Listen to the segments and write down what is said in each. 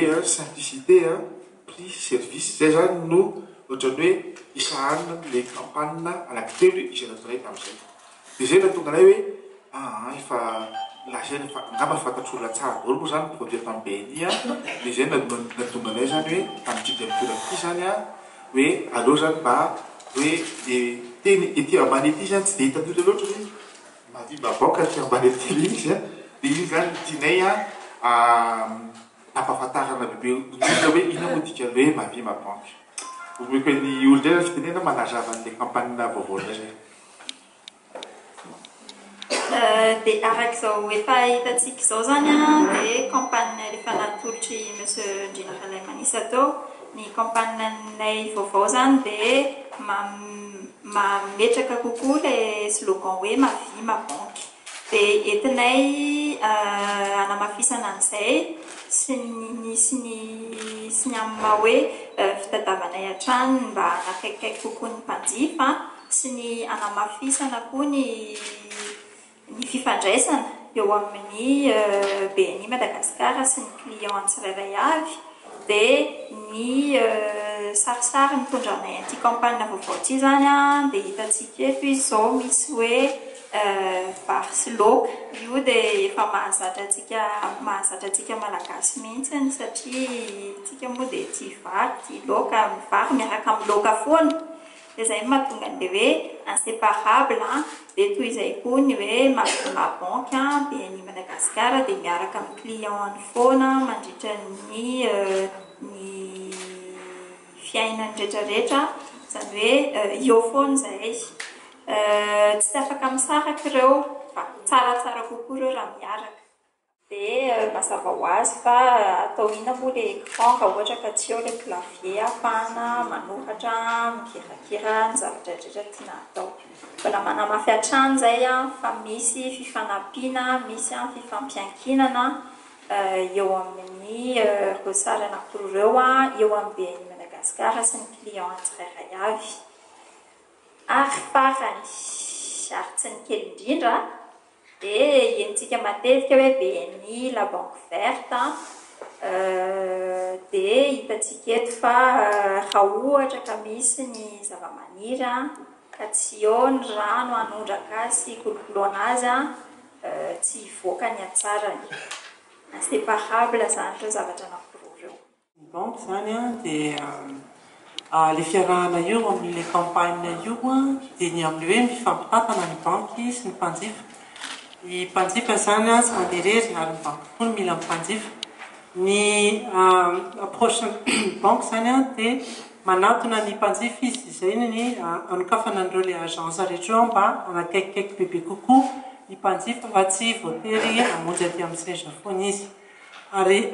hoe simplicité, prix, service. Izay izany no ohatran'ny hoe isahanina ilay campagne anankitelo izay nataonay tamin'izay. Dia izay no nahatonga anay hoe aa efa lazaina fa angamba fantatr'olona tsara daholo moa izany ny produit eto amin'ny BNI an, dia izay no nahatonga anay izany hoe tamin'ity indray mitoraka ity izany an, hoe aleo izany mba hoe le teny ety ambany ety izany tsy dia hitan'ny olona loatra hoe mahavimba banque aty ambany aty ilay izy an, dia iny izany no tianay an hampahafantarana bebe ny olona hoe inona moa dikan'ny hoe mahavimba banque. Omeko an'i Oly indray izany fitenenana manazava an'ilay campagne vaovao indray izay. Dia araka izao efa hitantsika izao izany an, dia campagne efa natolotr'i Monsieur Ndrina Ralaimanisa teo, ny campagne-nay vaovao izany dia mametraka kokoa ilay slogan hoe ma vie ma banque. Dia entinay hanamafisana an'izay sy ny sy ny sy ny amin'ny maha hoe fitadiavanay hatrany mba hanakaikikaiky kokoa ny mpanjifa. sy ny hanamafisana koa ny ny fifandraisana eo amin'ny BNI Madagascar sy ny client tsirairay avy dia ny sarisary nitondranay an'ity campagne vaovao ity izany dia hitantsika eto izy izao misy hoe vary sy laoka, io dia efa mahazatra antsika mahazatra antsika Malagasy mihitsy satria isika moa dia tia vary, tia laoka, vary miaraka amin'ny laoka foana. Dia izay no mahatonga an'ilay hoe inseparable an, dia toy izay koa ny hoe ma ma banque an, BNI Madagascar dia miaraka amin'ny client-ny foana mandritra ny ny fiainany rehetra rehetra, izany hoe eo foana izahay. Tsy afaka misaraka ireo fa tsaratsara kokoa ireo raha miaraka. Dia mazava ho azy fa atao inona moa ilay écran raha ohatra ka tsy eo ilay clavier ahafahana manoratra, mikirakira ny zavatra rehetra tiana atao. Mbola manamafy hatrany izay fa misy fifanampiana, misy fifampiankinana eo amin'ny ireo sary anankiroa ireo, eo amin'ny BNI Madagascar sy ny client tsirairay avy. Ary farany, ary tsy ny kely indrindra, Dia henontsika matetika hoe BNI, la banque verte, dia hitantsika eto fa raha ohatra ka misy ny zavamaniry ka tsy eo ny rano hanondraka azy sy hikolokoloana azy, tsy hivoaka ny hatsarany. Inséparable izany ireo zavatra anankiroa ireo. Ny banky izany dia ilay fiarahana io amin'ilay campagne io dia ny amin'ilay hoe mifampitantana ny banky sy ny mpanjifa. Ny mpanjifa izany tsy mandeha irery ary ny banky koa no mila ny mpanjifa. Ny approche ny banky izany dia manatona ny mpanjifa izy, izay ny anokafana an'ireo ilay agence rehetra ireo mba hanakaikikaiky bebe kokoa ny mpanjifa fa tsy voatery hamonjy aty amin'ny siège foana izy. Ary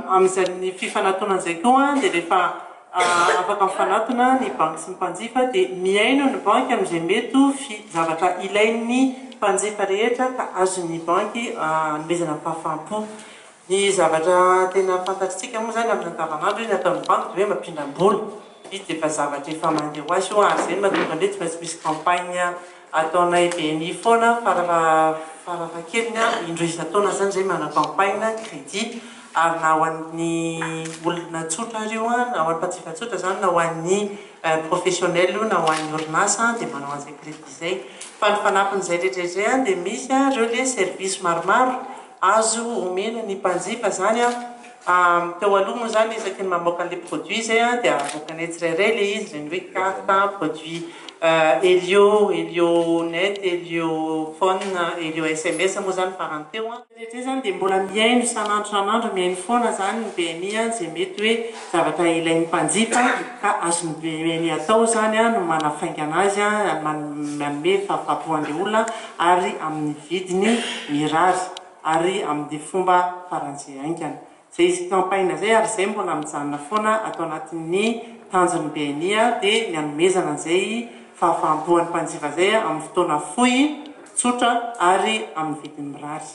amin'izay fifanatonana izay koa dia rehefa afaka mifanatona ny banky sy ny mpanjifa dia mihaino ny banky amin'izay mety ho zavatra ilain'ny mpanjifa rehetra ka azon'ny banky anomezana fahafaham-po. Ny zavatra tena fantatr'tsika moa izany amin'ny andavanandro hoe ny ataon'ny banky dia hoe mampindram-bola. Izy dia efa zavatra efa mandeha ho azy io ary izay no mahatonga ny hoe tsy maintsy misy campagne Ataonay BNI foana farafahakeliny indroa isan-taona izany izay manao campagne crédit ary na ho an'ny olona tsotra ary io na ho an'ny mpanjifa tsotra izany na ho an'ny professionnel io na ho an'ny orinasa dia manao an'izay crédit izay. Fa ny fanampin'izay rehetra izay dia misy ireo ilay service maromaro azo omena ny mpanjifa izany an. Teo aloha moa izany isaky ny mamoaka an'ilay produit izay dia avoakanay tsirairay ilay izy, ireny hoe carte, produit Helio, Helio net, Helio phone, Helio sms moa izany farany teo. Rehetra izany dia mbola mihaino isan'andro isan'andro, mihaino foana izany ny BNI izay mety hoe zavatra ilain'ny mpanjifa ka azon'ny BNI atao izany no manafaingana azy, manome fahafahampo an'ilay olona ary amin'ny vidiny mirary ary amin'ny fomba faran'izay haingana. Izay izy campagne izay ary izay mbola mijanona foana ato anatin'ny tanjon'ny BNI dia ny hanomezana an'izay fahafaham-po an'ny mpanjifa izay amin'ny fotoana fohy, tsotra ary amin'ny vidiny mirary.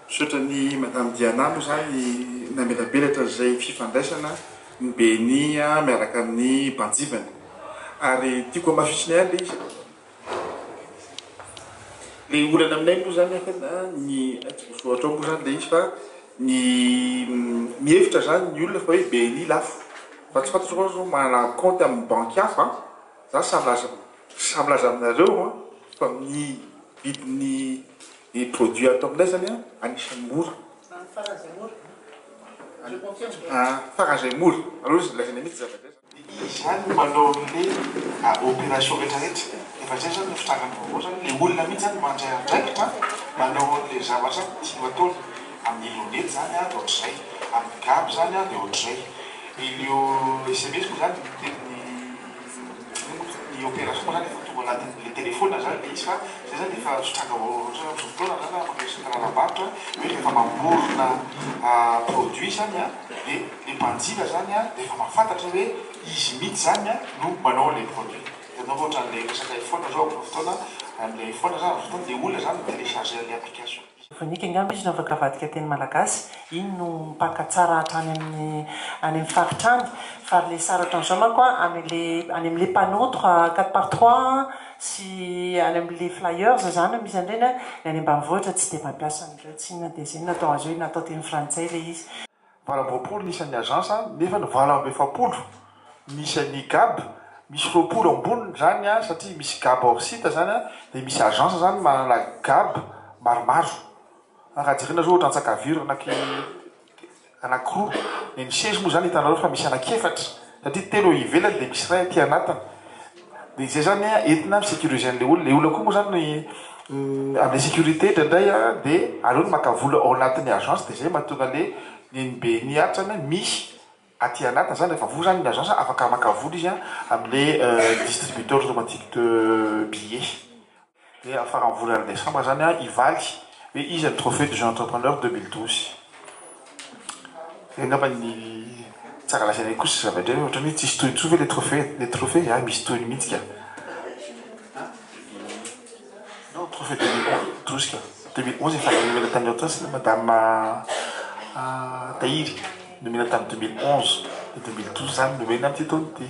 Misaotra an'i Madame Diana moa izany namelabelatra izay fifandraisana ny BNI miaraka amin'ny mpanjifany. Ary tiako hamafisina ihany ilay izy. Ilay olana aminay moa izany nefa ny tsy voasoratra ao moa izany ilay izy fa. Ny mihevitra zany ny olona fa hoe BNI lafo. Fa tsy fantatro koa zao manana compte amin'ny banky hafa an. Za sahy milaza sahy milaza aminareo an fa ny vidin'ny ny produit ato aminay zany an anisan'ny mora. Faran'izay mora. Je confirme. Faran'izay mora. Aleo lazaina mihitsy zavatra izay. Dia izy ihany no manao an'le opération rehetra rehetra. Efa zay zany ny fitrangany vaovao zany, le olona mihitsy zany mandray andraikitra manao an'le zavatra tiany ataony. Amin'ny Elonety zany dia ohatr'izay, amin'ny Gab zany dia ohatr'izay. Elio sms moa zany ny ny opération moa zany efa tonga anatin'le téléphone zany le izy fa zay zany efa fitranga vaovao ohatr'izay amin'izao fotoana zany amin'ny resaka lalam-barotra hoe rehefa mamorona produit zany dia Le mpanjifa zany a dia efa mahafantatra hoe izy mihitsy zany a no manao an'ilay produit. Hitanao fa ohatran'ilay resaka iPhone zao amin'izao fotoana, amin'ilay iPhone zany amin'izao fotoana dia olona zany mi-télécharger an'ilay application. Vonika angamba izy no afaka avadika teny malagasy, iny no mipaka tsara hatrany amin'ny any amin'ny faritra any, fa le sary ohatran'izao manko an, any le any amin'le panneau trois quatre par trois sy any amin'le flyers zany no misy an'ireny an, ny any ambanivohitra tsy dia mampiasa an'ireo tsinona dia izay no natao azy hoe natao teny frantsay ilay izy. 28 ny isan'ny agence nefa ny 48 ny isan'ny gab, misy 20 amboniny zany an satria misy gab hors site zany an dia misy agence zany manana gab maromaro, raha jerena zao ohatra Antsakaviro anaky anakiroa, ny an'i Sesy moa zany hitanareo fa misy anakiefatra satria telo eo ivelany dia misy iray aty anatiny, dia izay zany an entina mi-sécuriser an'ilay olona, ilay olona koa moa zany Amin'ilay sécurité indraindray dia aleony maka vola ao anatin'ny agence dia izay mahatonga ilay ny BNI ato izany hoe misy aty anatiny izany rehefa voa izany ny agence afaka maka vola izy amin'ilay distributeur automatique de billets. Dia amin'ny faran'ny volana desambra izany hivaly hoe iza ny trophée du jeune entrepreneur 2012. Zay angamba ny tsara lazaina kosa zavatra hoe ohatran'ny hoe tsisy tohiny intsony ve le trophée le trophée ah misy tohiny mihitsy ka. Non trophée 2012 ka. 2011 efa nomena tamin'ny ohatran'ny sy madame Tahiry nomena tamin'ny 2011 dia 2012 zany nomena amin'ity taona ity.